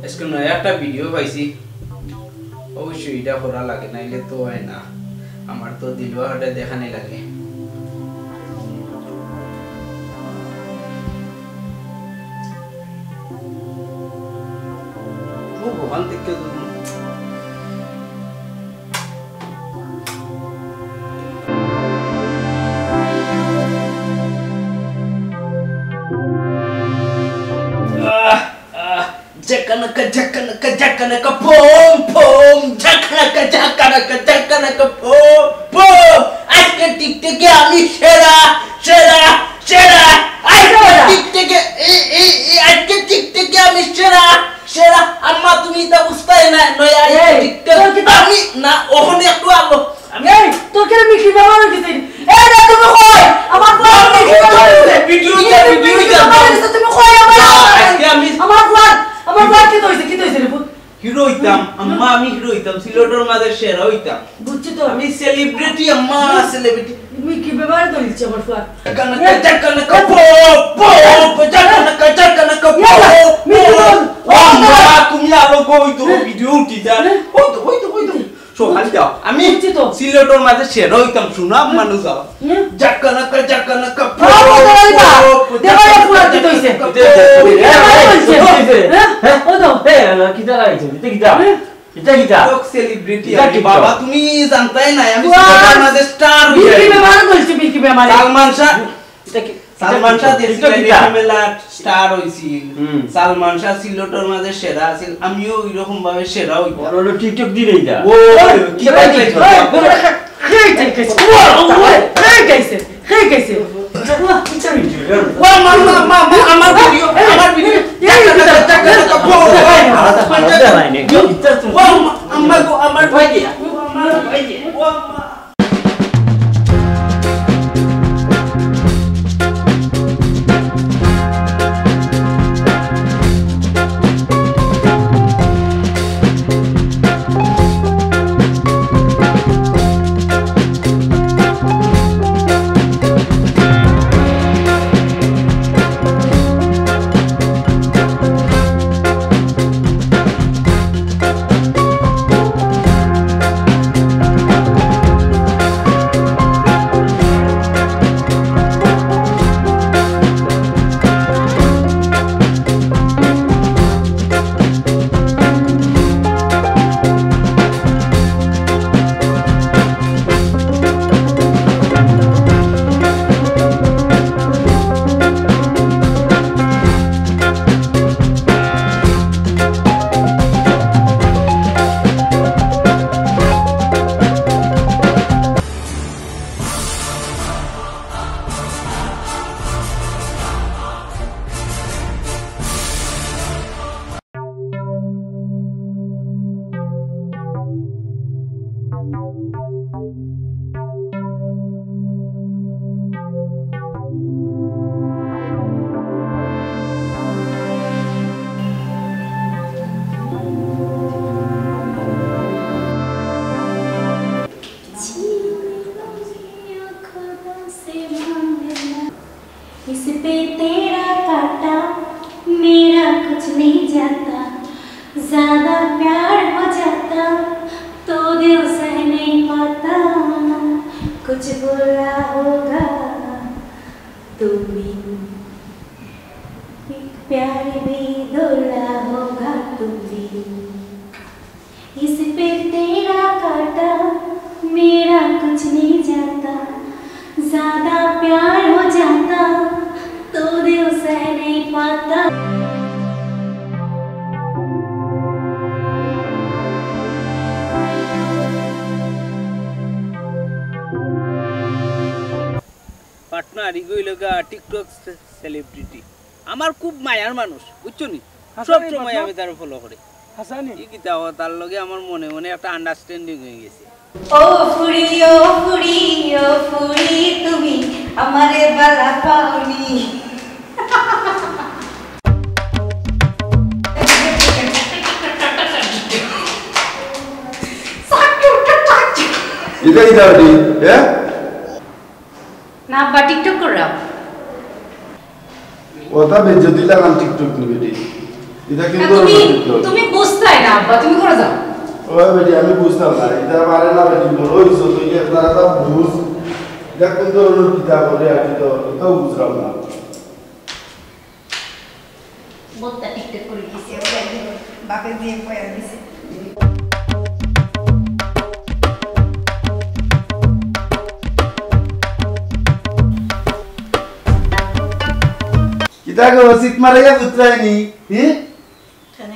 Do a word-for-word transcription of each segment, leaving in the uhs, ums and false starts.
আজকে নয়া একটা ভিডিও পাইছি, অবশ্যই ইটা করা লাগে, নাইলে তো অয় না। আমার তো দিলওয়ারে দেখানি লাগে। ও ভগবান, দেখতে তো ঝাকানাকা, ঝাকানাকা, ঝাকানাকা, ফোম, ফোম, ঝাকানাকা, ঝাকানাকা, ঝাকানাকা, ফোম, ফোম। আজকে টিকটকে আমি সেরা, সেরা, সেরা। আজকে টিকটকে, এই, এই, এই, আজকে টিকটকে আমি সেরা, সেরা। আম্মা, তুমি ইতা বুঝতায় না, নয়া এই, টিকটক। তোর কিতা? আমি না, ওখানে একটু আলো। এই, তোর কেন মিষ্টি ব্যবহার হয়ে গেছে? এই, না, তুমি কই? আমার ফুয়ার মিষ্টি ব্যবহার হয়ে গেছে। ভিডিও যা, ভিডিও যা। তুমি কই আমার? না, আজকে আমি আমার ফুয়ার, আমার ফুয়ার কিতা হইছে? কিতা হইছে রে পুত? হিরো হইতাম, আম্মা, আমি হিরো হইতাম, সিলেটর মাঝে সেরা হইতাম। বুঝছি তো। আমি সেলিব্রিটি, আম্মা, সেলিব্রিটি। তুমি কি ব্যবহার করিস আমার ফুয়ার? ঝাকানাকা, ঝাকানাকা, পো, পো, পো, ঝাকানাকা, ঝাকানাকা, পো, ইয়াল্লা, পো। মিষ্টি বল। ও আম্মা, তুমি আলো কই তো ভিডিও উঠি যা। হ্যাঁ? ওই তো, ওই তো, ওই তো। সকাল যাও। আমি বুঝছি তো। সিলেটর মাঝে সেরা হইতাম, শোনা মানুষ যাও। হুম। জাকানাকা, জাকানাকা, বাবা, বাবা, বাবা। পো, পো, দেখো, জাকানাকা, পুরা কি জাকানাকা, হইছে? পো, পো, হ্যাঁ? হ্যাঁ? ও তো। এই, আল্লাহ, কিতা লাগাইছে? ইটা কিতা? হ্যাঁ? ইটা কিতা? লোক সেলিব্রিটি ইটা আমি, কিতা? বাবা, তুমি জানতায় না, আমি বাহ! সিলেটর মাঝে স্টার হই বিক্রি যাই। ব্যবহার করছে, বিক্রি ব্যবহার। সালমান শাহ। ইটা কি? সালমান শাহ ইটা যে কিতা? সিলেটি ইটা কিতা? মেলা স্টার হইছিল। হুম। সালমান শাহ সিলেটর মাঝে সেরা আছিল, আমিও ওইরকম ভাবে সেরা হইতাম। ওর হলো টিকটক দিলেই যা। ও, ওই, কি ওই, ভাই, ওই, ওই, ওই, ওই, খাইছে, খাইছে। ওয়া, ওয়া, খাইছে, খাইছে। ওয়া, ইচ্ছা হইছে, ওয়া। ওয়া, মা, মা, মা, মা, আমার ভিডিও, আমার ভিডিও। এই, এই, টাকা, টাকা, টাকা, টাকা, বউ, বউ, এই, বউ, আলাদা, আলাদা লাইনে। ওয়া, মা, আম্মা গো, আমার ভাই, আমার ভাই, ওয়া, মা। इस पे तेरा काटा, मेरा कुछ नहीं जाता, ज्यादा प्यार हो जाता, तो दिल सह नहीं पाता, कुछ बोला होगा तुमने, एक प्यार भी बोला होगा तुमने। इस पे तेरा काटा, मेरा कुछ नहीं जाता, ज्यादा प्यार हो जाता, तो दिल सह नहीं पाता। পার্টনার, ইগু অইলো গা TikTok সে-, সেলিব্রিটি। আমার খুব মায়ার মানুষ, বুঝছো নি? হাসানি সব সময় পার্টনার। আমি তারে ফলো করি। হাসানি। ই কিতা ও, তার লগে আমার মনে মনে একটা আন্ডারস্ট্যান্ডিং হয়ে গেছে। ও ফুরি, ও ফুরি, ও ফুরি, তুমি আমারে বালা পাওনি। এটা কি দাঁড়ি? হ্যাঁ? না, আব্বা, TikTok কররাম। ওটা বেজ্জতি লাগান TikTok নিবে রে। এটা কিন্তু তুমি তুমি বুঝতায় না আব্বা, তুমি করে যাও। ওই বেটি, আমি বুঝতাম না, এটা পারে না বেটি, বড় হইছো তুই, একটা একটা বুঝ। এটা কোন ধরনের কিতাব হবে আর কি, তো এটাও বুঝলাম না। বউটা টিকটক করে দিছে, বাপে দিয়ে পয়া দিছে। কিতা গো, শীত মারাইয়া পুত্রায়নি? হি?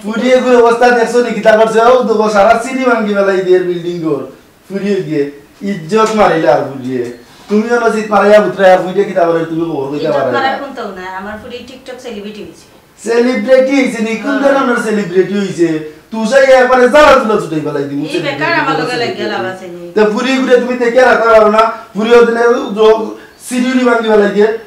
ফুরিয়ে গুর অবস্থা দেখছো নি? কিতা করছে? ও দেখো, সারা সিঁড়ি ভাঙ্গি ফেলাই দিয়ে বিল্ডিং ঘর। ফুরিয়ে গিয়ে ইজ্জত মারিলে আর ফুরিয়ে। তুমিও নসিব মারাইয়া উতরাই আর ফুরিয়ে কিতা করে তুমি খবর কইতে ইজ্জত পারো মারা না। কোন তো না, আমার ফুরি TikTok সেলিব্রিটি হইছে। সেলিব্রিটি হইছে নি? কোন হ্যাঁ। ধরনের সেলিব্রিটি হইছে? তুই চাই একবারে জ্বালা তুলা ছুটাই ফেলাই দিমু এই বেকার আমার লগে লাগিয়া লাভ আছে নি? তো ফুরি ঘুরে তুমি দেখে রাখতে পারো না। ফুরি ওদিনে সিঁড়ি ভাঙ্গি ফেলাই দিয়ে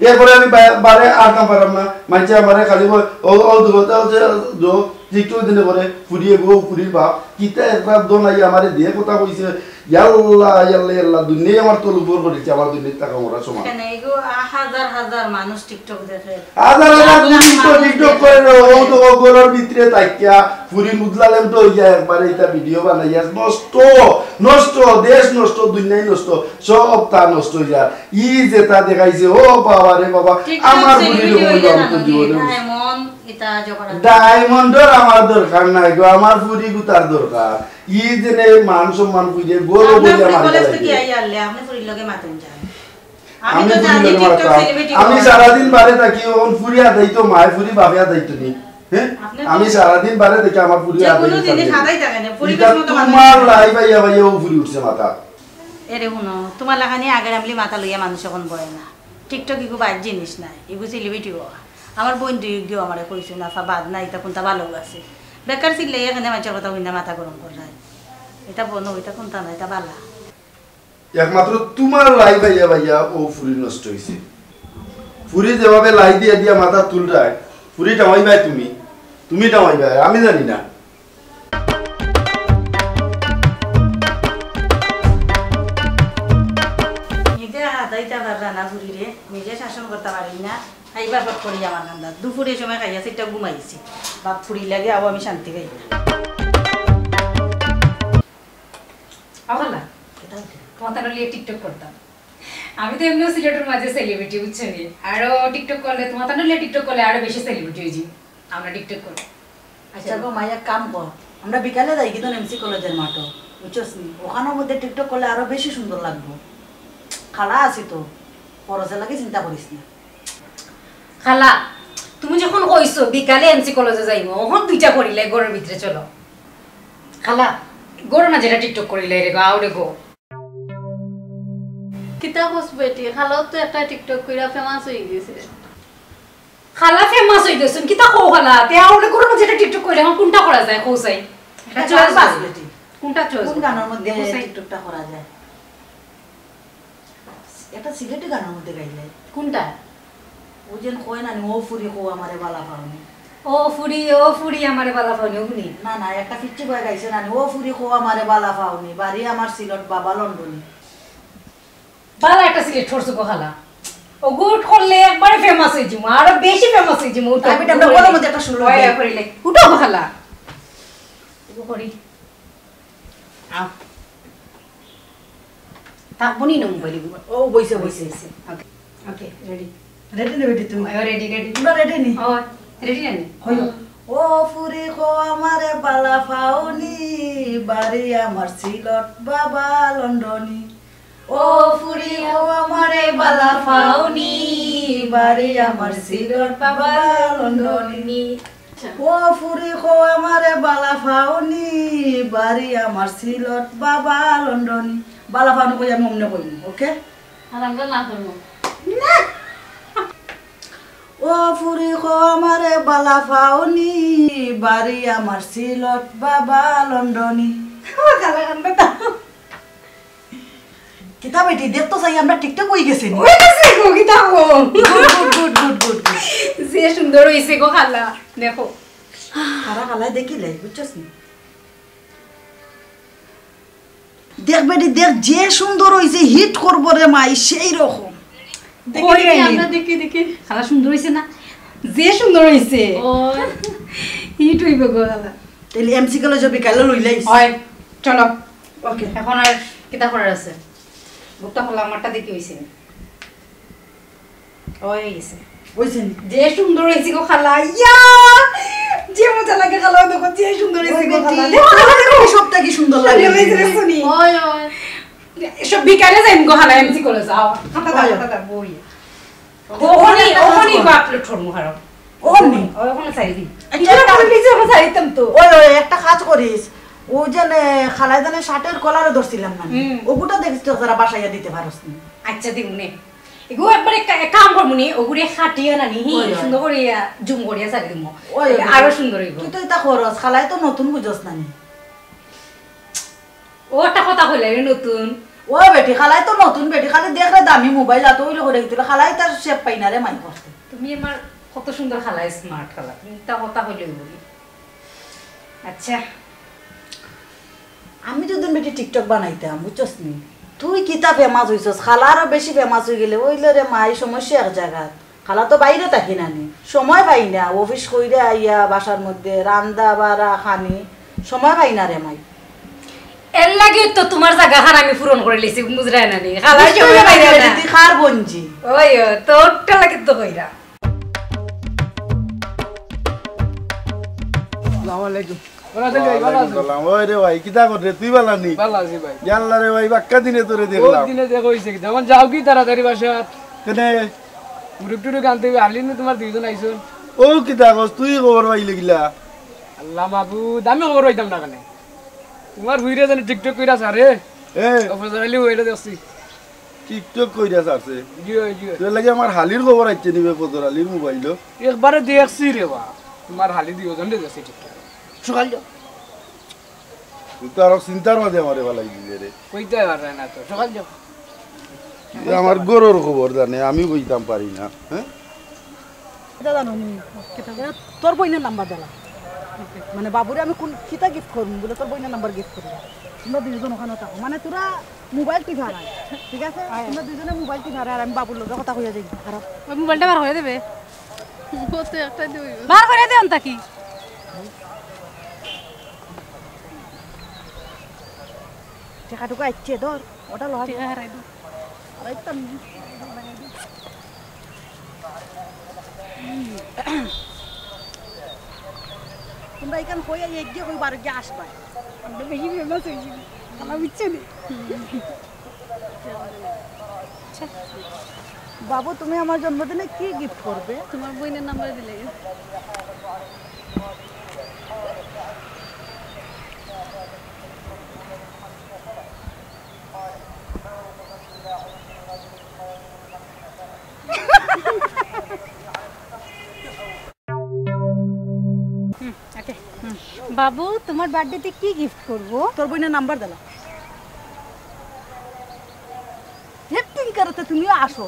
এরপরে আমি বা-, বারে আর কাম পারাম না। মানষে আমারে খালি বলে, "ও, ও, দুগো, ও, যে, দো, যে কেউ দিনে পরে, ফুরিয়ে গো, ফুরির বাপ, কিতা একবার দোন আইয়া আমারে দিয়ে কথা কইছে, ইয়াল্লা, ইয়াল্লা, ইয়াল্লা, দুনিয়াই আমার তল উপর করেছে, আমার দুনিয়ার টাকা মোরা সমান।" কেন, এগো, আ, হাজার হাজার মানুষ TikTok দেখে। হাজার হাজার লাখ লাখ ফুরি তো মানুষ TikTok দেখে। করে না, ও তো ও ঘরের ভিতরে থাকিয়া, ফুরি মুদলালেম তো হইয়া একবারে এটা ভিডিও বানাইয়া, নষ্ট, নষ্ট, দেশ নষ্ট, দুনিয়াই নষ্ট, সব তা নষ্ট হইয়া। ই যেটা দেখাইছে, ও বাবা রে বাবা, TikTok আমার বুড়ি সেলিব্রিটি রকম হইলে জানো তো নি, জীবনে ডায়মন্ড, এটা জগরা। ডায়মন্ডর আমার দরকার নাই গো, আমার ফুরি গুতার দরকার। ই যে নে মান সম্মান খুঁজে, গরু আপনি বইয়া ফুরি মারি কলেজ গেলাই থেকে গো। আইয়া আনলে, আপনি ফুরির লগে মাতেন যান। আমি আমি তো ফুরি জানি লগে TikTok মারতাম। সেলিব্রিটি আমি হওয়া। সারাদিন বারে থাকি, ওন ফুরি আদাই তো মায়, ফুরি বাপে আদাই তো নি। হ্যাঁ? আপনি তো আমি সারাদিন বারে থাকি, আমার ফুরি যে আদাই কোনো তো জিনিস পারি। আদাই থাকে না, পরিবেশ এটা মতো তোমার মানুষ। লাই ভাইয়া ভাইয়া ও ফুরি উঠছে মাথা। এরে হুনো, তোমার লাখানি আগের আমলি মাথা লইয়া মানুষ এখন বয় না। TikTok ইগু বাদ জিনিস নাই, ইগু সেলিব্রিটি হওয়া। আমার বোন দুই গিয়েও আমারে কইছে, "না, ফা বাদ না, এটা কোনটা ভালো আছে।" বেকার চিল্লাই এখানে মানুষের কথা হইনা মাথা গরম করায়। এটা বোন, ওইটা কোনটা না, এটা বালা। একমাত্র তোমার লাই ভাইয়া ভাইয়া ও ফুরি নষ্ট হইছে। ফুরি যেভাবে লাই দিয়া দিয়া মাথা তুলরায়, ফুরি টামাই ভাই তুমি, তুমি টামাই ভাই, আমি জানি না। নিজে হাতাইতে পাররা না ফুরিরে, নিজে শাসন করতে পারি না। খাইবার পর করি আমার কান্দা। দুপুরে সময় খাইয়া সেটা ঘুমাইছি। বাপ ফুরি লাগে, আও আমি শান্তি পাই না। আও খালা, তোমার তানু লিয়ে TikTok করতাম। আমি তো এমনিও সিলেটের মাঝে সেলিব্রিটি, বুঝছো নি? আরো TikTok করলে, তোমার তানু লিয়ে TikTok করলে আরো বেশি সেলিব্রিটি হয়ে যাই। আমরা TikTok করি। আচ্ছা গো, মাই এক কাম কর, আমরা বিকালে যাই কিন্তু এমসি কলেজের মাঠো, বুঝছস নি? ওখানোর মধ্যে TikTok করলে আরো বেশি সুন্দর লাগবো। খালা আছি তো, খরচের লাগি চিন্তা করিস না। খালা, তুমি যখন কইছো বিকালে এমসি কলেজে যাইমু, অখন দুইটা করিলে ঘরের ভিতরে চলো। খালা, ঘরের মাঝে এটা TikTok করিলে রে গো, আও রে গো। কিতা কস বেটি, খালাও তো একটা TikTok কইরা famous হয়ে গেছে। খালা famous হয়ে গেছেন, কিতা কও খালা? তে আও রে ঘরের মাঝে এটা TikTok করিলে এখন কোনটা করা যায়, কও চাই? এটা এটা choice বাস করো। বেটি। কোনটা choice কোন করো? গানের মধ্যে দেখো চাই। TikTokটা করা যায়? একটা সিলেটি গানের মধ্যে গাইলে। কোনটা? ও যেন কয় না নি, "ও ফুরি কও আমারে বালা পাওনি।" ও ফুরি, ও ফুরি আমারে বালা পাওনি, ও হুনি। না, না, একটা ফিরতি বয় গাইছে না নি, "ও ফুরি কও আমারে বালা পাওনি, বাড়ি আমার সিলট, বাবা লন্ডনি।" বালা একটা সিলেট করছো গো খালা। ও গুড করলে একবারে famous হয়ে যাবো, আরো বেশি famous হয়ে যাবো। উঠো, আমি এটা উঠো, বলার মধ্যে একটা সুর পয়লা দেই। করিলে। উঠো গো খালা। ও করি। আও। থাকবো নি না মোবাইল এগুলো? ও বইছে, বইছে। ওকে, ওকে, রেডি। রেডি না বেটি তুমি? ও, রেডি, রেডি। তোমরা রেডি নি? ও, রেডি না নি? হইলো। ও ফুরি কও আমারে বালা পাওনি, বাড়ি আমার সিলট, বাবা লন্ডনি। ও ফুরি কও আমারে বালা পাওনি, বাড়ি আমার সিলট, বাবা লন্ডনি। আচ্ছা। ও ফুরি কও আমারে বালা পাওনি, বাড়ি আমার সিলট, বাবা লন্ডনি। বালা পাওনি কই আমি অমনে কইমু, ওকে? আর আমরা না করবো। না। ও ফুরি কও আমারে বালা পাওনি, বাড়ি আমার সিলট, বাবা লন্ডনি। আমার কালা কান্দা দাও। কিতা বেটি, দেখতো চাই আমরা TikTok হয়ে গেছে নি? ওই তো সে গো, কিতা গো? Good, good, good, good, good, good. যে সুন্দর হইছে গো খালা, দেখো। খালা খালায় দেখিলে, বুঝছস নি? দেখ বেটি, দেখ, যে সুন্দর হইছে, হিট করবো রে মাই, সেই রকম। দেখি, কই দেখি, আইলি? আমরা দেখি, দেখি। খালা সুন্দর হইছে না? যে সুন্দর হইছে। ও। হিট অইবো গো খালা। তাইলে এমসি কলেজো বিকালে লইলাইস। অয়, চলো। ওকে। এখন আর কিতা করার আছে? বুকটা খোলা, আমারটা দেখি অইছে নি। অয়, অই গেছে। অইছে নি? যে সুন্দর অইছে গো খালা, ইয়া! যে মজা লাগে খালা, দেখো, যে সুন্দর অইছে গো খালা। দেখো, দেখো, দেখো। সবটা কি সুন্দর লাগে? সুন্দর অইছে রে শুনি। অয়, অয়। সব বিকালে যাইম গো খালা, এমসি কলেজ, আও। খাতা দাও, অয়। খাতা দাও, বই। ওখানে, ওখানে আপলোড করবো, খারাপ। ওখানে? ওখানে চাই দি। আচ্ছা, এটা আমি নিজে ওখানে চাই দিতাম তো। ওই, ওই, একটা কাজ করিস। ও যে নে, খালায় জানে শার্টের কলারে ধরছিলাম না। হুম। ওগুটা দেখিস তো, যারা বাসাইয়া দিতে পারস নি। আচ্ছা, দিমু নে। এগু একবার এক কা-, এক কাম করমু নি, ওগুরে কাটিয়া না নি, হি, ওই, ওই। সুন্দর করিয়া জুম করিয়া চাই দিমু। ওই, ওই। আরো সুন্দর অইবো। তুই তো এটা খরচ, খালায় তো নতুন বুঝস না নি। ও একটা কথা কইলে রে নতুন। ও বেটি, খালায় তো নতুন বেটি, খালি দেখলে দামি মোবাইল আতো অইলে করে দিতে, খালায় তার শেপ পাই না রে মাই করতে। তুমি আমার কত সুন্দর খালায়, স্মার্ট খালা, তুমি তা কথা কইলে বলি। আচ্ছা। আমি যদি বেটি টিকটক বানাইতাম, বুঝছস নি? তুই কিতা ফেমাস অইছস, খালা আরো বেশি ফেমাস অই গেলে, অইলে রে মাই সমস্যা এক জাগাত। খালা তো বাইরে থাকি না নি, সময় পাই না, অফিস কইরা আইয়া বাসার মধ্যে রান্দা বাড়া খানি, সময় পাই না রে মাই। এর লাগি তো তুমার জাগাখান আমি পূরণ করি লিছি, বুঝরায় না নি? খালা বুঝতে সময় পাই পারি না। না, তুই কার বঞ্জি। ওই, ও, তোরটা লাগি তো কইরা। আসসালামু আলাইকুম। ওরা তো ভাই, ভালো ওয়ালাইকুম আছেন? সালাম। ওই রে ভাই, কিতা কররে? তুই ভালা নি? ভালো আছি ভাই। ইয়াল্লা রে ভাই, বাক্কা দিনে তোরে বহুত দেখলাম। দিনে দেখা অইছে কি? যেমন যাও কি তাড়াতাড়ি বাসা? কেনে? মুরুক টুরুক আনতে অইবো, হারলিন তুমার দুইজন আইছো। ও কিতা কস, তুই খবর পাইলে কিলা? আল্লাহ মাবুদ, আমি খবর পাইতাম না কেনে? তুমার হুইরে জানি টিকটক কইরা ছাড়ে। এ। ও ফজর আলী, ওইটা দেখছি। টিকটক কইরা ছাড়ছে? জি অয়, জি অয়। তোর লাগি আমার হালির খবর আইছে নিবে ফজর আলীর মোবাইলো। একবারে দেখছি রে বা, তুমার হালি দুইজন রে দেখছি টিকটক। সকাল যাও। তুই তো আরো চিন্তার মাঝে আমারে ফালাই দিলে রে। কইতে পারে না তো, সকাল যাও। এ আমার ঘরর খবর জানে, আমি কইতাম পারি না, হ্যাঁ? এটা জানো নি? এটা তোর বইনের নাম্বার দিলা। মানে বাবুরে আমি কোন কিতা গিফট করমু বলে তোর বইনের নাম্বার গিফট করি। তোমরা দুইজন ওখানে থাকো, মানে তোরা মোবাইল টিপা নাই, ঠিক আছে? তোমরা দুইজনে মোবাইল টিপা আর আমি বাবুর লগে কথা কইয়া যাই। আর ওই মোবাইলটা বার করে দেবে। ও তো একটা দিয়ে অইবো। বার করে দেন তা কি? টেকা টুকা আইচ্ছে, ধর, ওটা লওয়া টেকা হারাই দিই। হারাইতাম না। তোমরা এখান কইয়া এগিয়ে কই বারো গিয়ে আসবা। আমরা বেশি ফেমাস হয়েছি। আমার ইচ্ছে নেই। আচ্ছা। বাবু, তুমি আমার জন্মদিনে কি গিফট করবে? তোমার বইনের নাম্বার দিলে। হুম, ওকে। হুম। বাবু, তোমার বার্থডেতে কি গিফট করব? তোর বইনের নাম্বার দিলা। অ্যাক্টিং করতে তুমিও আসো।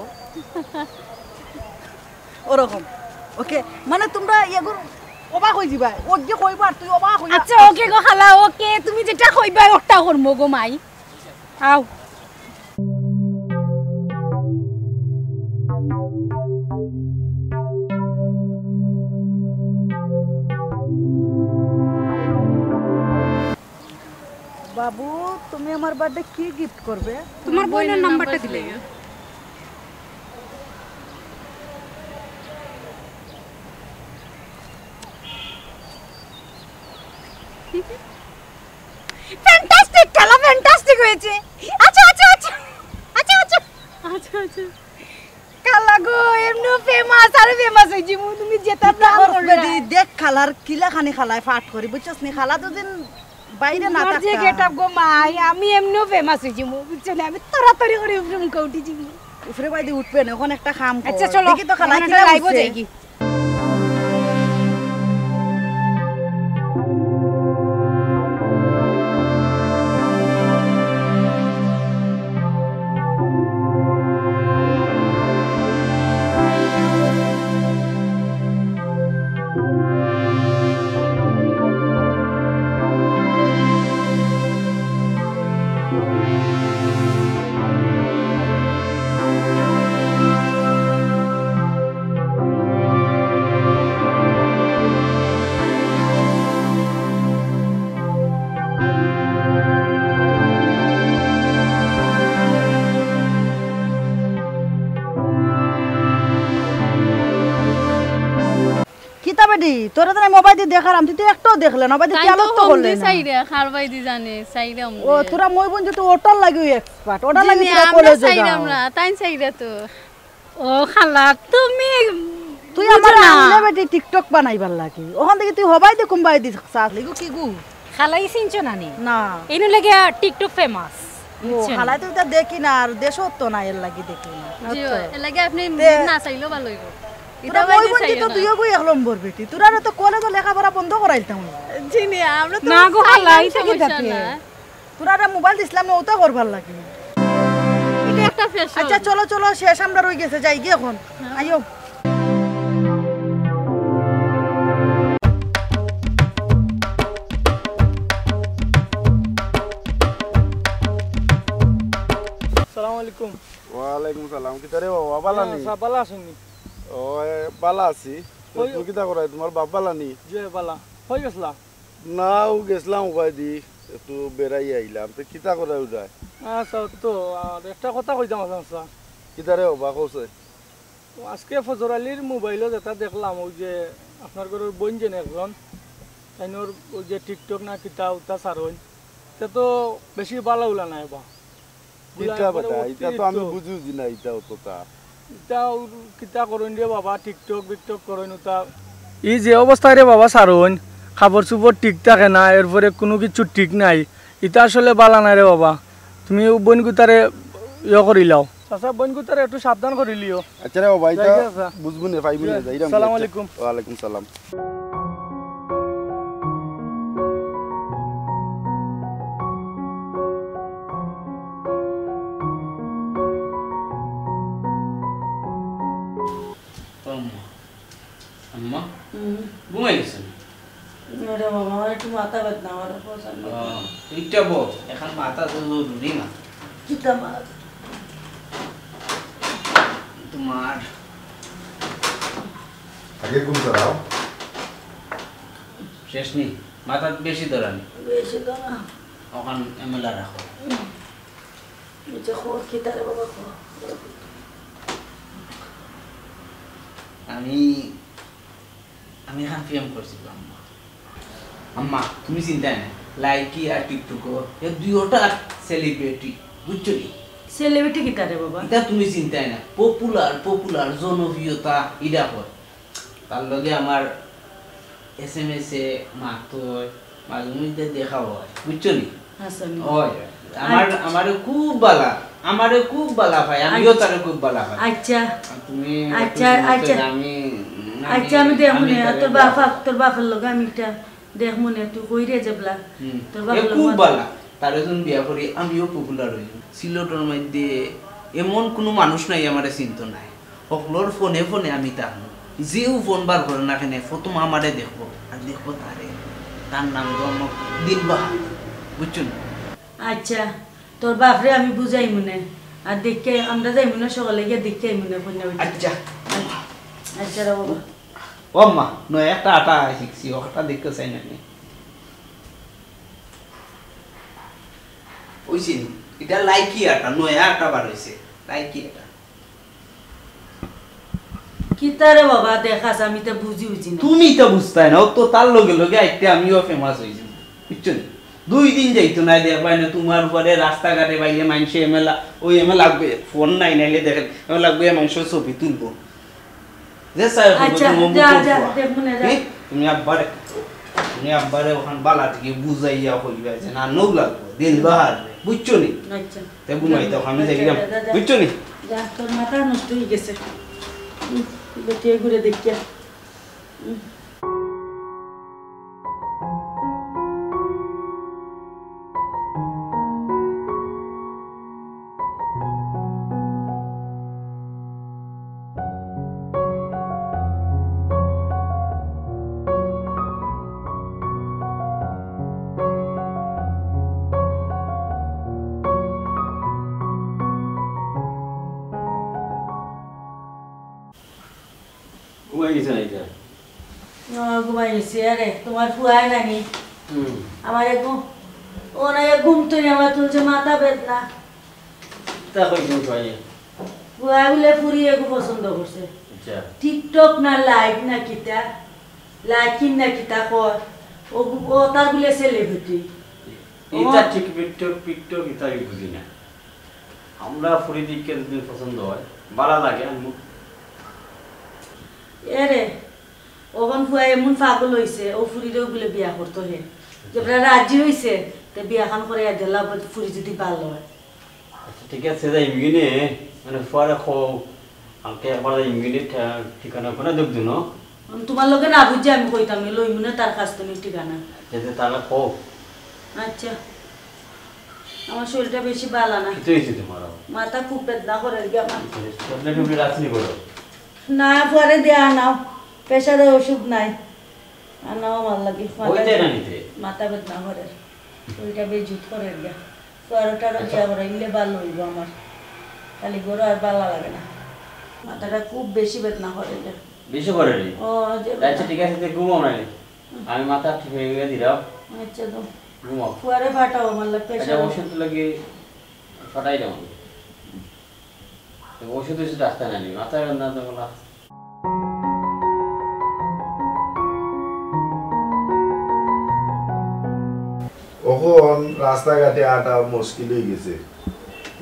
ওরকম। ওকে, মানে তোমরা এগুর অবাক হয়ে যাবা। ও যে কইবা আর তুই অবাক হয়ে আচ্ছা, ওকে গো খালা, ওকে, তুমি যেটা কইবা ওটা করবো গো মাই। আও। বাবু, তুমি আমার বার্থডে কি গিফট করবে? তোমার বইনের নাম্বারটা দিলে। ফ্যান্টাস্টিক, খেলা ফ্যান্টাস্টিক হয়েছে। আচ্ছা, আচ্ছা, আচ্ছা। আচ্ছা, আচ্ছা। আচ্ছা, আচ্ছা। খালা গো, এমনিও ফেমাস, আরো ফেমাস হয়ে যাবো। তুমি যেটা প্ল্যান করবে। দেখ খালার কিলা খানি খালায় ফাট করি, বুঝছস নি? খালা দুদিন বাইরে না তোমার যে থাকতা। গেটআপ গো মাই, আমি এমনিও ফেমাস হয়ে যাবো, বুঝছো না? আমি তাড়াতাড়ি করে উপরে মুখে উঠে যাবো। উপরে বাইরে উঠবে না, ওখানে একটা কাম কর। আচ্ছা, চলো, দেখি তো খালা এখন কিলা একটা লাইভও বুঝছে। যাই কি। তোরা তো মোবাইল দি দেখারাম, তুই তো একটাও দেখলে না, মোবাইল দি তাই তো খেয়াল তো কম করলে দি না। চাইরা, খার বাই দি জানে, চাইরা ও, আমনে। তোরা মই বোন যে তো ওটার লাগিও এক্সপার্ট, ওটার জি লাগি নি, তোরা আমরা কলেজে চাইরাম যাও। না, তাই চাইরা তো। ও খালা, তুমি তুই বুঝো আমার না। আনলে বেটি TikTok বানাইবার লাগি। ওখান থেকে তুই হবাই দে কুম্বাই দি চাস। লিগু কি গু? খালাই চিনছো না নি? না। এনু লাগে TikTok ফেমাস। ও, বুঝছো নি? খালাই তো এটা দেখি না, আর দেশও তো না, এর লাগি দেখি না। জি, আচ্ছা। এর লাগি আপনি তে না চাইলেও ভালো হইব। তোরা এটা মই বাইরে বোন চাইও তো না। তুইও গো এক নম্বর বেটি। তোরা তো কলেজে লেখাপড়া বন্ধ করাইলতাম। জি নি, আমরা তো না গো, চাইলাম, খালাই, এটা কি সমস্যা থাকে? না। তোরা মোবাইল দিছিলাম না, ওটা করবার লাগি। এটা একটা ফ্যাশন। আচ্ছা, চলো, চলো, শেষ আমরা রই গেছে, যাই গিয়ে এখন। হ্যাঁ। আইও। সালাম আলাইকুম। ওয়ালাইকুম সালাম। কিতা রে বাবা, বালা নি? হ্যাঁ, বালা আছইন নি? ও, এ, বালা আছি। তো ওই তুমি কিতা করায়? তোমার বাপ বালা নি? জি, বালা। কই গেছলা? না, ও গেছলাম উবাই দি, একটু বেড়াই আইলাম। তো কিতা করায় উদায়? আচ্ছা, তো আর একটা কথা কইতাম আছে, আচ্ছা। কিতা রে বাবা, কওছে? আজকে ফজর আলীর মোবাইলো যেটা দেখলাম, ওই যে আপনার ঘরর বইন যেন একজন, তাইনর ওই যে TikTok না কিতা উতা ছাড়ইন, তে তো বেশি বালা উলা নাই বা। কিতা বেটা, ইতা তো আমি বুঝি উজি না, ইতা অতটা। ইতা কিতা করইন রে বাবা, TikTok বিকটক করইন উতা। ই যে অবস্থায় রে বাবা ছাড়ইন, কাপড় চোপড় ঠিক থাকে না, এরপরে কুনু কিচ্ছু ঠিক নাই। ইতা আসলে বালা নায় রে বাবা। তুমি বইন গুতারে ইয়ে করিলাও। চাচা, বইন গুতারে একটু সাবধান করিলিও। আচ্ছা রে বাবা, ইতা যাই গেছে। বুঝবো নে, পাইবো নে, যাইরাম। সালাম আলাইকুম। ওয়ালাইকুম সালাম। ও আম্মা। আম্মা? হুম। ঘুমাই গেছেন? আরে বাবা, আমার একটু মাথা ব্যথা, আমার অপারেশন ও, করতে। ইটা বল, এখন মাথা তো জরুরি না। কিতা মা? তোমার আগে ঘুম ধরাও। শেষ নি, মাথা বেশি ধরানি। বেশি ধরা। ওখান এমএলএ রাখো। হুম। নিচে খোর, কিতা রে বাবা, খোর। আমি, আমি এখন প্রেম করছি গো আম্মা। আম্মা, তুমি চিন্তায় না, লাইকি আর টিকটকো, এ দুইওটা সেলিব্রিটি, বুঝছো নি? সেলিব্রিটি কিতা রে বাবা? ইটা তুমি চিন্তায় না, পপুলার, পপুলার, জনপ্রিয়তা, ইটা কয়। তার লগে আমার এসএমএস এ মাত অয়, মাঝে মধ্যে দেখা অয়, বুঝছো নি? আচ্ছা, আমি অয়, অয়। আমার, আচ্ছা। আমারে খুব বালা, আমারে খুব বালা পায়, আমিও আচ্ছা। তারে খুব বালা পাই। আচ্ছা। আর তুমি আচ্ছা, একটু আচ্ছা। আমি, আচ্ছা, আমি দেখমু নে, তারে তোর বাপ, বালা। তোর বাপর লগে আমি একটা দেখমু নে, তুই কই রে যেবলা? হুম। তোর বাপর এ লগে খুব মাত- বালা। তারে যখন বিয়া করি, আমিও পপুলার অই। সিলেটর মধ্যে এমন কুনু মানুষ নাই আমারে চিনতো নায়। হকলর ফোনে ফোনে আমি থাকমু। যেউ ফোন বার করে না কেনে, প্রথম আমারে দেখবো, আর দেখবো তারে। তার নাম তো আমার দিলবাহার, বুঝছো নি? আচ্ছা, তোর বাপরে আমি বুঝাইমু নে। আর দেখে আমরা যাইমু নে, সকালে গিয়া দেখে আইমু নে, কইনা বেটি। আচ্ছা। আচ্ছা রে বাবা। ও আম্মা, নয়া একটা আটা শিখছি, ও আটা দেখতে চাই না নি। ওই চিনি, এটা লাইকি আটা, নয়া আটা বার হইছে, লাইকি আটা। কিতা রে বাবা, দেখাস, আমি তো বুঝি বুঝি না। তুমি তো বুঝতায় না, ও তো তার লগে লগে আইতে আমিও ফেমাস হই যাবো, বুঝছো নি? দুই দিন যাইতো না, দেখবায় না, তোমার উপরে রাস্তাঘাটে বাইরে মাইনষে এমএলএ, ওই এমএলএ লাগবে, ফোন নাই, নাইলে দেখেন, এমএলএ লাগবে, মাইনষে ছবি তুলবো। যে চাই হবে, আচ্ছা, তুমি অমুক যা, করবো। যা, দেখমু নে, যা। কি? তুমি আব্বারে, তুমি আব্বারে ওখান বালা থেকে বুঝাইয়া কইবা যে না, নৌ লাগবো, দিন বাহার, বুঝছো নি? আচ্ছা। তে ঘুমাই যাও, আমি যাই গেলাম। যা, যা, যা। বুঝছো নি? যা, তোর মাথা নষ্ট হয়ে গেছে। উম, বেটিয়ে ঘুরে দেখিয়া। উম। ঘুমাই গেছে না এটা? ও, ঘুমাই গেছে। আরে, তোমার ফুয়ায় নানি? হুম। আমার একটু, ও না, এক ঘুম তুই আমার তুলছে, মাথা বেদনা। তা কই তুমি ফুয়াই? ফুয়ায় বলে ফুরি এগু পছন্দ করছে। আচ্ছা। টিকটক না লাইভ না কিতা? লাইকিন না কিতা কয়, ও, ও তার বুলে সেলিব্রিটি। ইতা ঠিক টিকটক, টিকটক ইতা আমি বুঝি না। আমরা ফুরি দিকে যদি পছন্দ হয়, ভালা লাগে, আমি এরে, অখন ফুয়া এমন পাগল অইছে, ও ফুরিরেও বুলে বিয়া করতো হে। যেবলা রাজি অইছে, তে বিয়াখান করাইয়া দিলা, ফুরি যদি ভালা অয়। আচ্ছা, ঠিক আছে, যাইমুগি নে, মানে, ফুয়ারে কও, আমাকে একবার যাইমুগি নে, ঠি-, ঠিকানা উকানা দেখ দিন। আমি তুমার লগে না বুঝি আমি কইতাম, আমি লইমু নে তার কাছ থাকি ঠিকানা। আচ্ছা, তে তারে কও। আচ্ছা, আমার শরীরটা বেশি ভালা না। কিতা অইছে তুমার আবার? মাথা খুব বেদনা করের গিয়া আমার। ট্যাবলেট ট্যাবলেট রাখনি করো। না, পরে দিয়া আনাও, প্রেশারের ওষুধ নাই। আনাও আমার লাগি। মাথা ওইটাই না নিতে। মাথা বেদনা করের। ওইটা বেজুত করের গিয়া। পরোটারও আচ্ছা। বিয়া করাইলে ভালা অইবো আমার। খালি ঘরো আর ভালা লাগে না। মাথাটা খুব বেশি বেদনা করের গিয়া। বেশি করের নি? ও, যে আচ্ছা, ঠিক আছে, তে ঘুমাও না নি। আমি মাথা ঠিক অইয়া দিলাম। আচ্ছা, তো। ঘুমাও। পরে ফাটাও, আমার লাগি আচ্ছা, প্রেশার। ওষুধ লাগি ফাটাই দাও। তো ওষুধ ওষুধ রাখতে না নি, মাথা বেদনা তো বলা। অখন রাস্তাঘাটে আটা মুশকিল অই গেছে,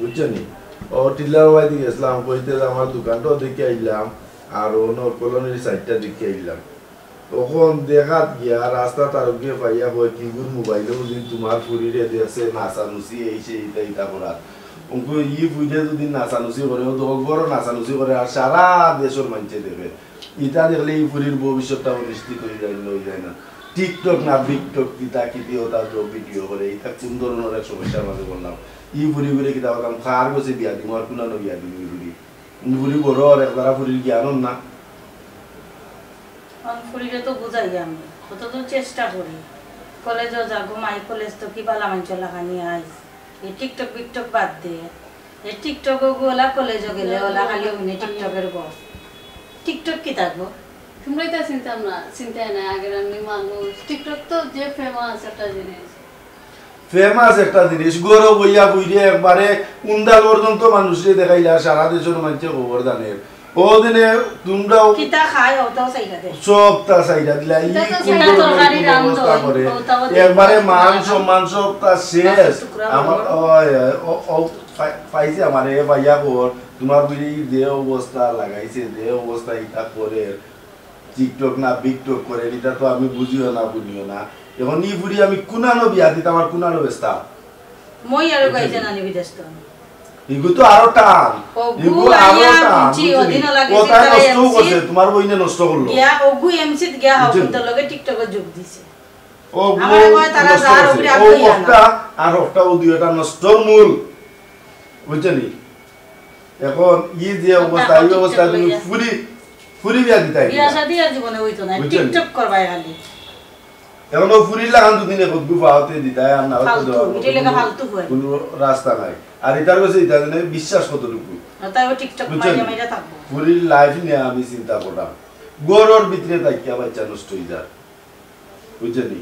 বুঝছো নি? ও টিলার বাড়িতে গেছিলাম, কইতে যে আমার দোকানটাও দেখি আইলাম, আর অনো কলোনির সাইডটা দেখি আইলাম। অখন দেখাত গিয়া রাস্তাত আরোকে পাইয়া কয়, "কিগুর মোবাইলো বুঝি তুমার ফুরিরে দেখছে, নাচানুচি এই সেই ইতা ইতা করার।" অঙ্কু ই ফুরিয়ে যদি নাচানুচি করে, ও তো অগরও নাচানুচি করে, আর সারা দেশর মানষে দেখে। ইতা দেখলে ই ফুরির ভবিষ্যৎটা অনিশ্চিত অই যায়, অই যায় না? টিকটক না বিকটক, কিতা কিতি ওটা তো ভিডিও করে, ইতা কোন ধরনের এক সমস্যার মাঝে পড়লাম? ই ফুরি ফুরি কিতা করলাম, কার গেছে বিয়া দিমু, আর কুনানো বিয়া দিমু ই ফুরি? ই ফুরি বড় আর একবারা ফুরির জ্ঞান অর না। অখন ফুরিরে তো বুঝাই আমি, কত তো চেষ্টা করি। কলেজও যা, ঘুমাই, কলেজ তো কি বালা মানষর লাখানি আইস। এই টিকটক বিকটক বাদ দে। এই টিকটক ওগু ওলা কলেজও গেলে ওলা খালি অইনে টিকটকের বস। টিকটক কিতা গো? তুমরাই তো চিনতাম না, চিনতায় না আগের এমনি মানুষ। টিকটক তো যে ফেমাস একটা জিনিস। ফেমাস একটা জিনিস, ঘরো বইয়া বইরে একবারে উন্দা পর্যন্ত মানুষরে দেখাইলা, সারা দেশর মানষে খবর জানে। ও দিনে তুমরাও কিতা খায়, ওটাও চাইরা দে। সবটা চাইরা দিলা, ই ইটা তো কুন্দর চাইরা তরকারি রান্ধো, অবস্থা করে। ওটাও দিলা। একবারে মান সম্মান সবটা শেষ। মাছের টুকরা আমার, বানাও। ওই, ওই, ও, ও, পাই-, পাইছে আমারে, এ ভাইয়া খবর, তুমার বুঝি যে অবস্থা লাগাইছে, যে অবস্থা ইটা করে, টিকটক না বিকটক করে, ইটা তো আমি বুঝিও না, বুঝিও না। অখন ই ফুরি আমি কুনানো বিয়া দিতাম, আর কুনানো বেচতাম। মই আরো বুঝলি? গাইছে নানি বিদেশ তো। ইগু তো আরো টান। ওগু ইগু আরো আইয়া টান, বুঝছি, বুঝলি? ওদিনও লাগে ও তাই চিন্তা নষ্ট এমসি করছে, তুমার বইনে নষ্ট করলো। গিয়া, ওগু এমসিত গিয়া বুঝলি? হকুন্তর লগে টিকটকে যোগ দিছে। ও আমারে গু কয় তারা নষ্ট যার করছে। উপরে ও আগুন একটা, আর একটা ও দুইটা নষ্টর মূল। বুঝছনি? অখন ই যে অবস্থা, এই অবস্থা তুমি ফুরি, ফুরি বিয়া দিতায় বিয়া কিনা? শাদি আর জীবনে অইতো না, বুঝছনি? টিকটক করবায় খালি। অখন ও ফুরির লাখান দুদিন এক অদ্ভুত পাওয়াতে দিতায়, আর না হয়তো ফালতু, দেওয়া ইটা লেখা কোনো, ফালতু হয়। কোনো রাস্তা নাই। আর ইটার কাছে ইটা জানে বিশ্বাস কতটুকু। আর তাই ও টিকটক বুঝছনি? মাইরা মাইরা থাকবো। ফুরির লাইফ নিয়া আমি চিন্তা করলাম। ঘরর ভিতরে থাকিয়া বাচ্চা নষ্ট অই যায়। বুঝছনি?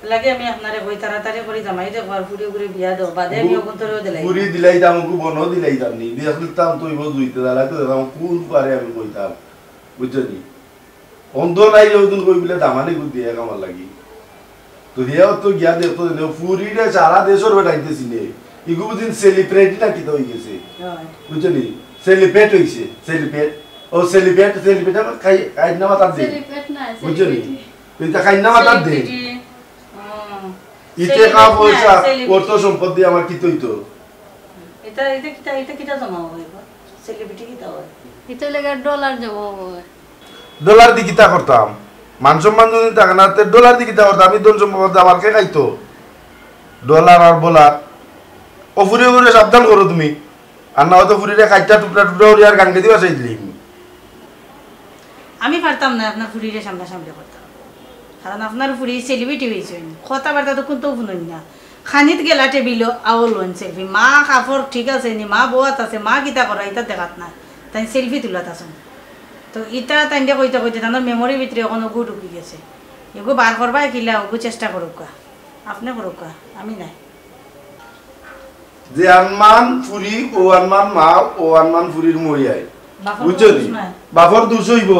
লাগে আমি আপনারে কই, তাড়াতাড়ি করি জামাই দেখো, আর ফুরি ফুরি বিয়া দেও, বাদে আমি অগুন্তরেও দিলাই। ফুরি দিলাইতাম, ওগু বনও দিলাইতাম নি, দেখতাম তো ইবো দুইতে দাঁড়াই তো দেখতাম, কোন পারে আমি কইতাম, বুঝছনি? অন্ধ নাই রে, ওদিন কই বলে দামানি গুদ দিয়ে আমার লাগি। তো হিয়াও তো গিয়া দেখতো যে ফুরিরে সারা দেশর বেটাইতে চিনে। ইগু বুঝিন সেলিব্রিটি না কিতা অই গেছে। হয়। বুঝছনি? সেলিব্রেট অইছে, সেলিব্রেট। ও সেলিব্রেট, সেলিব্রেট আবার খাই, খাই না মাতার দে। সেলিব্রেট না, বুঝছনি? সেলিব্রিটি। তুই তা খাই না মাতার দে। সেলিব্রিটি। ও। ইতে সেলিব্রিটি কা না, পয়সা, সেলিব্রিটি। অর্থ সম্পদ দিয়া আমার কিতা অইতো? ইটা, ইটা কিতা, ইটা কিতা জমা অয়? সেলিব্রিটি কিতা অয়? ইটা লেগে ডলার জমা অয়। ডলার দি কিতা করতাম? মান সম্মান যদি থাকে না, তে ডলার দি কিতা করতাম? আমি ধন সম্পদ আমার কে খাইতো? ডলার আর বলার। ও ফুরি ফুরি সাবধান করো তুমি। আর না হয়তো ফুরিরে কাইট্টা টুকরা টুকরা করি আর গাঙ্গে দি ভাসাই দিলি। আমি পারতাম না আপনার ফুরিরে সামনাসামনি করতাম, কারণ আপনার ফুরি সেলিব্রিটি অইছইন, কথাবার্তা তো কুন্তাউ হুনইন না। খানিত গেলা টেবিলো আও লইন সেলফি, মা কাপড় ঠিক আছে নি, মা বওয়াত আছে, মা কিতা করা ইতা দেখাত না, তাইন সেলফি তুলাত আছইন। তো ইতা তাইনরে কইতে কইতে তানর মেমোরির ভিতরে অখন ওগু ঢুকি গেছে। এগু বার করবায় কিলা, ওগু চেষ্টা করউক্কা, আপনে করউক্কা, আমি নায়। যে আনমান ফুরি, ও আনমান মা, ও আনমান ফুরির মই আয়। বাপর বুঝছো দোষ নি? নাই। বাপর দোষ অইবো।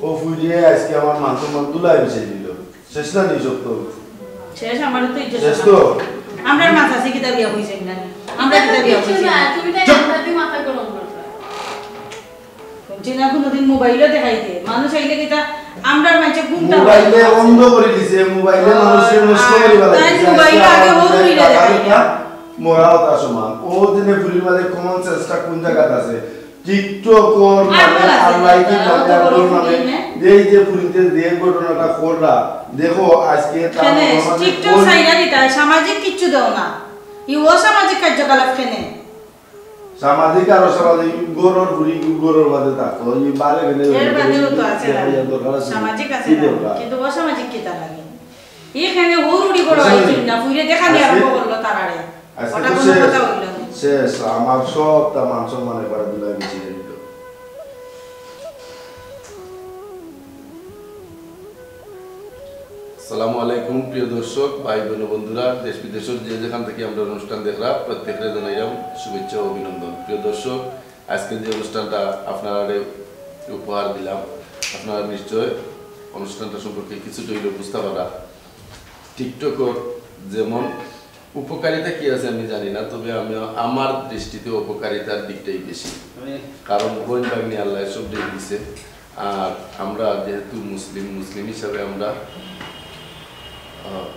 ও ফুরিয়ে আজকে আমার মান সম্মান ধুলায় মিশে দিল। শেষ না নি সত্য? শেষ, আমার তো ইজ্জত শেষ সব। তো? আমরার মাছ আছে কিতা বিয়া কইছে না? আমরা কিতা বিয়া কইছে না? তুমি তাই চুপ! মাথা দিয়ে মাথা গরম করবে। শুনছি না কোনোদিন মোবাইলও দেখাইতে। মানুষ আইলে কিতা আমরার মাঝে ঘুমটা মোবাইলে অন্ধ করে দিছে, মোবাইলে মানুষকে নষ্ট করে তাই দিছে। মোবাইলে আগে আজকে হউর হইলে আমাদের দেখাইতে। মরা হতা সমান। ও দিনে ফুরির মাঝে common sense টা কোন জায়গাত আছে? TikTok ওর আর মানে বলা আর আছে, লাইকি তারা মানে তো আর বড় ওর মানে ফুরি, হ্যাঁ? এই যে ফুরিতে যে ঘটনাটা করলা, দেখো আজকে তার কেনে মনে হয় TikTok কোন সাইডা দিতা, সামাজিক কিচ্ছু দেও না। এই অসামাজিক কার্যকলাপ কেনে? সামাজিক আর অসামাজিক গরুর ফুরি গরুর মাঝে থাকতো, এই বারে গেলে এর বাদেও তো আছে না। এই দরকার আছে। সামাজিক আছে কি না, দরকার? কিন্তু অসামাজিক কিতা লাগে? এখানে হৌরুড়ি বড় আজকে হয়েছিল না, ফুইরে দেখানি আজকে আরম্ভ করলো তারারে। আজকে ওটা তো কোনো শেষ। কথা হইল না। শেষ, আমার সব তা মান সম্মান এবারে দিলাই মিশিয়ে দিল। আসসালামু আলাইকুম প্রিয় দর্শক, ভাই বোন, বন্ধুরা, দেশ বিদেশের যে যেখান থেকে আমরা অনুষ্ঠান দেখরা, প্রত্যেককে জানাইলাম শুভেচ্ছা ও অভিনন্দন। প্রিয় দর্শক, আজকে যে অনুষ্ঠানটা আপনারারে উপহার দিলাম, আপনারা নিশ্চয় অনুষ্ঠানটা সম্পর্কে কিছুটা হইলেও বুঝতে পারা। TikTok ওর যেমন উপকারিতা কি আছে আমি জানি না, তবে আমি, আমার দৃষ্টিতে উপকারিতার দিকটাই বেশি। কারণ বইন ভাগ্নি আল্লাহ সব দিয়ে দিছে। আর আমরা যেহেতু মুসলিম, মুসলিম হিসাবে আমরা, আহ,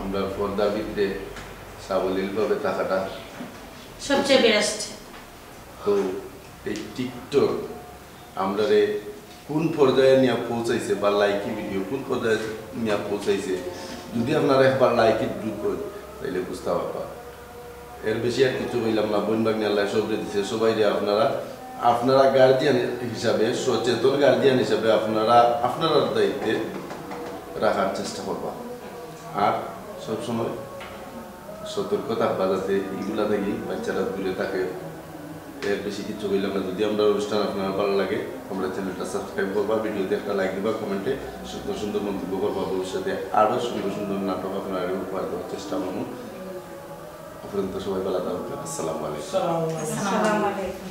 আমরা পর্দার ভিতরে সাবলীলভাবে থাকাটা সবচেয়ে বেস্ট। তো এই TikTok আমরারে কোন পর্যায়ে নিয়ে পৌঁছাইছে বা লাইকি ভিডিও কোন পর্যায়ে নিয়ে পৌঁছাইছে, যদি আপনারা একবার লাইকি ঢুকবেন, তাইলে বুঝতে পারবা। এর বেশি আর কিছু কইলাম না। বইন ভাগ্নি আল্লাহ সবরে দিছে, সবাইরে আপনারা, আপনারা গার্জিয়ান হিসাবে, সচেতন গার্জিয়ান হিসাবে আপনারা আপনারার দায়িত্বে রাখার চেষ্টা করবা। আর সবসময় সতর্ক থাকবা যাতে এইগুলা থেকে বাচ্চারা দূরে থাকে। এর বেশি কিছু কইলাম না। যদি আমরার অনুষ্ঠান আপনার ভালো লাগে, আমরার চ্যানেলটা সাবস্ক্রাইব করবা, ভিডিওতে একটা লাইক দিবা, কমেন্টে সুন্দর সুন্দর মন্তব্য করবা। ভবিষ্যতে আরো সুন্দর সুন্দর নাটক আপনারা উপহার দেওয়ার চেষ্টা করবো। আপাতত সবাই ভালো থাকবেন। আসসালামু আলাইকুম। আসসালামু আলাইকুম।